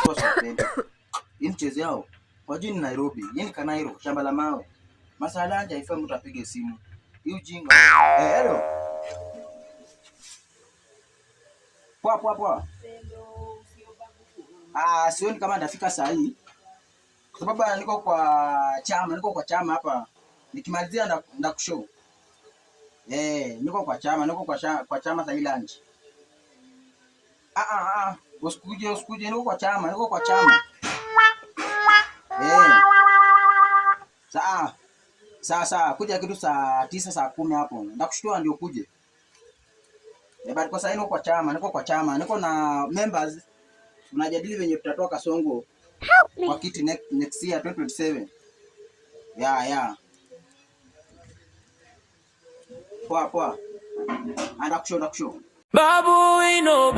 Course wapendi. Hii mchezo yao. Kwa jini Nairobi, hii ni Kanairo, shamba la mawe. Masala anja haifai mtu apige simu. Hii ujinga. Eh, hello. Poa poa poa. Ah, sioni kama ndafika saa hii. Kwa sababu niko kwa chama hapa. Nikimalizia ndakushow. Eh, niko kwa chama, niko kwa chama saa hii lunch. Ah ah ah, usikuje usikuje, niko kwa chama, niko kwa chama. Eh. Saa saa saa kuja kitu saa 9 saa 10 hapo. Ndakushtua ndio kuje. Eh, but kwa sasa niko kwa chama, niko kwa chama, niko na members, tunajadili venye tutatoa Kasongo kwa kiti next year 2027. Yeah. Poa poa. Anda kushow, anda kushow. Babu ino